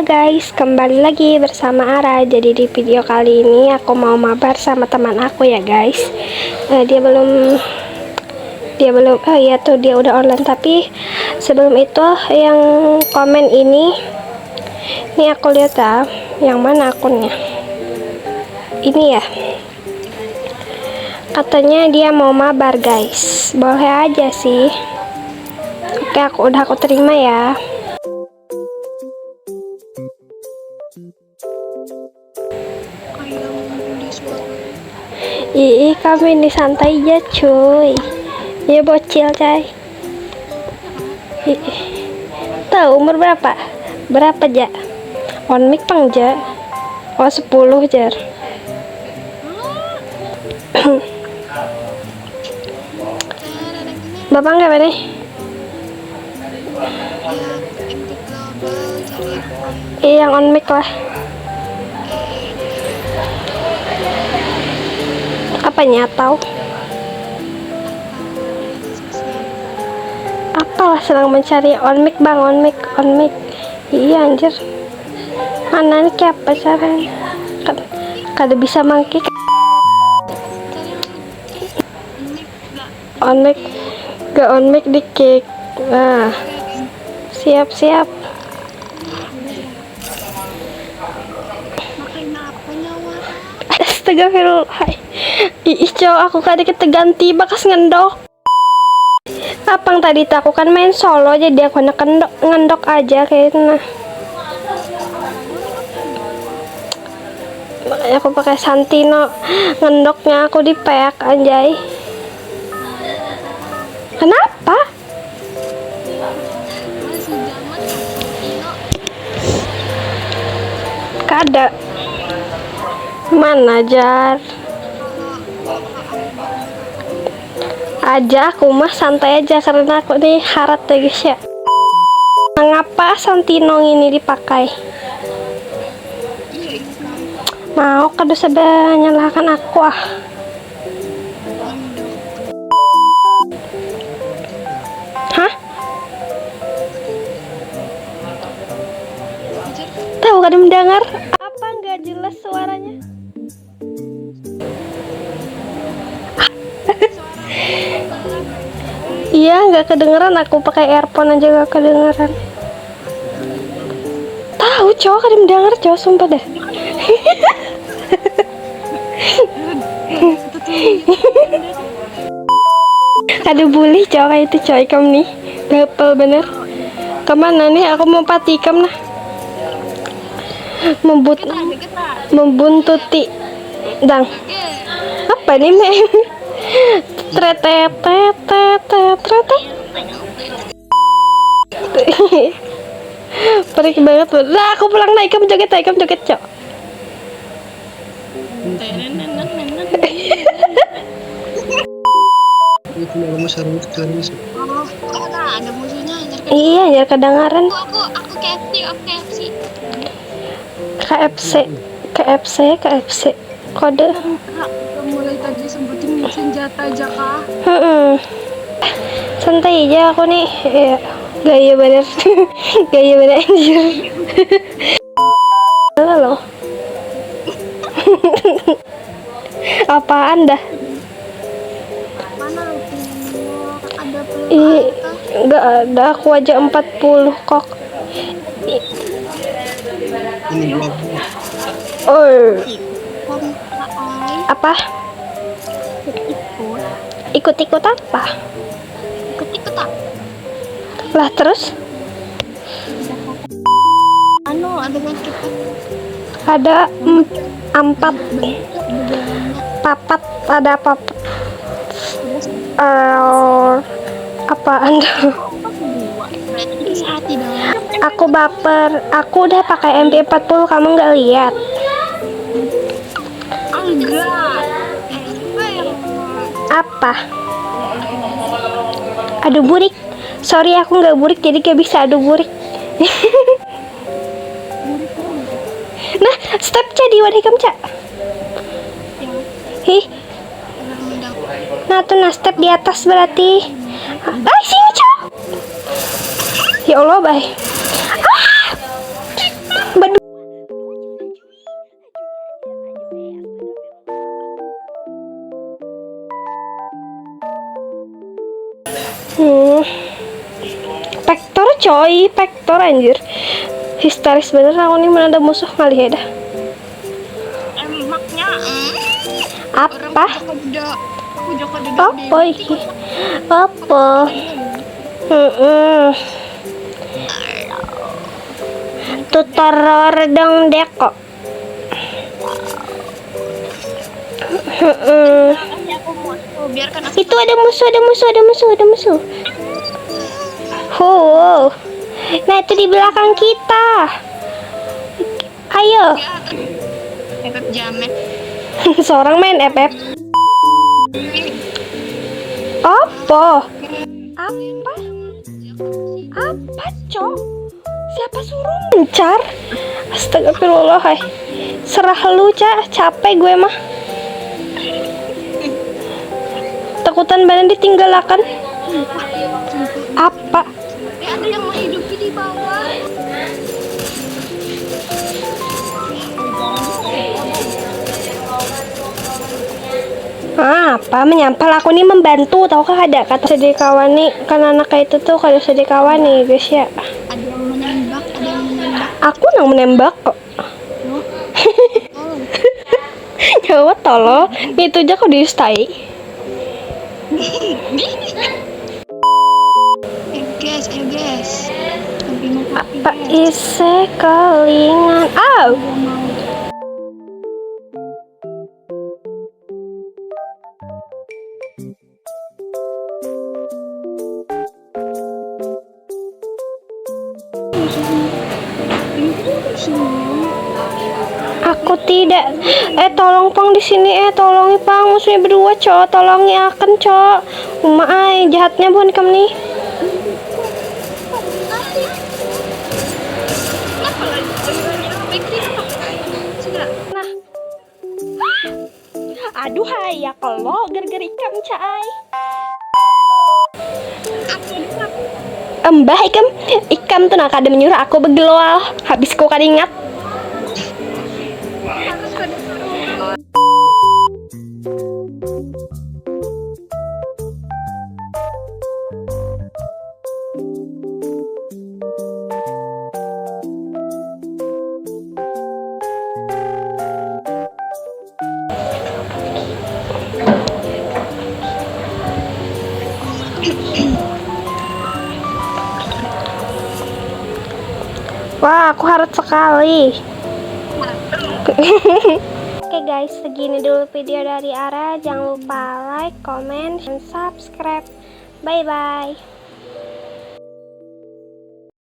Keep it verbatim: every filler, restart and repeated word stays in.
Guys, kembali lagi bersama Ara. Jadi di video kali ini aku mau mabar sama teman aku ya guys. Eh, dia belum, dia belum, oh iya tuh dia udah online. Tapi sebelum itu yang komen ini, ini aku lihat ya, yang mana akunnya? Ini ya. Katanya dia mau mabar guys. Boleh aja sih. Oke, aku udah aku terima ya. Ih, kami ini santai aja cuy. Ya bocil cai. Ih, tahu umur berapa? Berapa ja? On mic pang ja. Oh, sepuluh jar. Bapak nggak nih? Iya, yang on mic lah. Apanya tahu? Apalah, sedang mencari on mic bang, on mic, on mic. Iya anjir. Mana nih, kayak apa caranya? Kad- kada bisa mangkik. On mic, gak on mic di kick. Nah, siap siap. Astagfirullah. Ih, cowok aku kada kita ganti bakas ngendok. Apang tadi tuh aku kan main solo, jadi aku nak kendok, ngendok aja kayak itu nah. Makanya aku pakai Santino, ngendoknya aku dipeak anjay. Kenapa? Kada. Mana jar? Aja aku mah santai aja karena aku nih harat ya guys ya. Mengapa Santino ini dipakai? Mau kada usah menyalahkan aku ah. Hah? Tahu kada mendengar? Apa nggak jelas suaranya? Iya, nggak kedengeran. Aku pakai earphone aja nggak kedengeran. Tahu cowok kada mendengar cowok, sumpah dah. Aduh, bulih cowok kayak itu cowok ikam nih. Bapel bener. Kemana nih? Aku mau pati ikam nah. Membut membuntuti dang. Apa nih, Meng? Tretet, tretet, tretet. Perik banget. Lah, aku pulang naik, kamu joget, naik, kamu joget, cok. Itu nama sarung sekarang sih. Oh, oh, nah, ada musuhnya, anjir. Iya, ya kedengaran. Aku, aku, aku K F C, aku K F C. K F C, K F C, K F C. Kode. Kak, mulai tadi sebutin senjata aja kah? Heeh. Santai aja aku nih. Iya. Gaya bener. Gaya bener anjir. Halo. Apaan dah? Mana lu? Ada peluru Ih, kah? Nggak ada, aku aja empat puluh kok. I- Ini dua belas. Oh. Kom- Apa? Ikut. Ikut-ikut apa? Ikut-ikut apa? Lah terus? Anu, ada yang kita Ada em- empat, papat, ada papat. Eh, apaan tuh? Berarti hati dong. Aku baper. Aku udah pakai M P empat puluh, kamu nggak lihat? Enggak. Apa? Aduh burik. Sorry, aku nggak burik, jadi gak bisa adu burik. Nah, step ca di wadah ikam ca. Hih. Nah tuh, nah step di atas berarti. Ah, sini ca. Ya Allah, bay. Ah! Coy, pektor anjir. Histeris bener aku nih, mana ada musuh ngalih ya dah. Emaknya. Apa? Aku joko duda. Aku joko duda. Apa iki? Apa? Heeh. Tutor dong deko. Itu ada musuh, ada musuh, ada musuh, ada musuh. Wow. Nah, itu di belakang kita. Ayo. Seorang main epep. Apa? Apa? Apa, cok? Siapa suruh mencar? Astagfirullah, hai. Serah lu, Ca. Capek gue mah. Takutan badan ditinggalakan. Apa? Ada yang menghidupi di bawah. Ah, apa menyampal aku nih membantu, tau kah, ada kata sedih kawan nih, kan anak kayak itu tuh kalau sedih kawan nih guys ya. Ada yang menembak, ada yang menembak. Aku nang menembak kok. Nyawa tolol, itu aja kok diustai. Eh guys, eh guys. Apa ise kelingan? Au. Aku tidak. Eh, tolong pang di sini, eh, tolongi pang, musuhnya berdua, cok, tolongi akan, cok. Uma ai, jahatnya buhan kam nih. Nah. Aduh hai, ya kalo gerger ikam, Cai. Embah ikam, ikam tu nah kada menyuruh aku begeloal, habis ku kada ingat. Wah, aku harat sekali. Oke guys, segini dulu video dari Ara. Jangan lupa like, comment, and subscribe. Bye bye.